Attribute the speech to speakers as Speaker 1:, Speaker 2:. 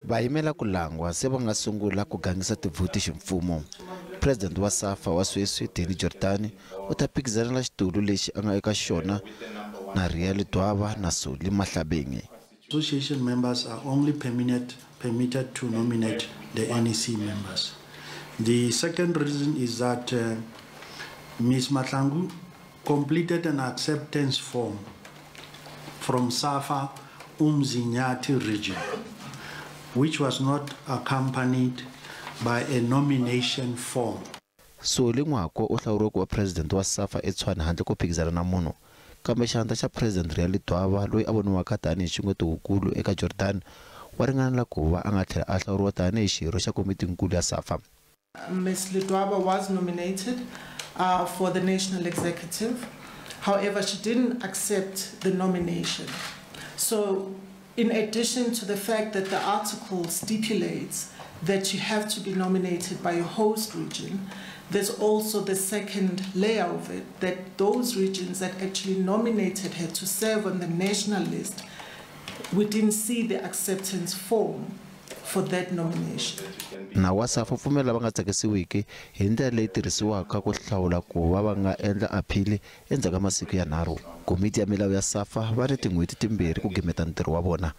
Speaker 1: Vayimela ku langwa se va nga sungula ku gangisa tivhoti ximfumo. President wa SAFA wa sweswi, Danny Jordaan, u ta phikizanela xitulu lexi a nga eka xona na Rea Ledwaba na Solly Mahlabeng.
Speaker 2: Association members are only permitted to nominate the NEC members. The second reason is that Ms. Mahlangu completed an acceptance form from SAFA Umzinyathi region, which was not accompanied by a nomination form.
Speaker 1: Solly Ngwako u hlawuriwe ku va president wa SAFA eTshwane handle ko phikizana na munhu. Kambe xandla xa president Rea Ledwaba, loyi a voniwaka tanihi xungetowukulu eka Jordaan, wa ringanela ku va a nga tlhela a hlawuriwa tanihi xirho xa komitinkulu ya SAFA.
Speaker 3: Ms. Ledwaba was nominated for the national executive. However, she didn't accept the nomination. So, in addition to the fact that the article stipulates that you have to be nominated by your host region, there's also the second layer of it, that those regions that actually nominated her to serve on the national list, we didn't see the acceptance form for that nomination.
Speaker 1: Nawu wa SAFA wu pfumelela lava nga tsakisiwiki hi ndlela leyi tirhisiwaka ku hlawula ku va va nga endla aphili endzhaku ka masiku yanharhu. Komiti ya milawu ya SAFA va ri tin'hweti timbirhi ku gimeta ntirho wa vona.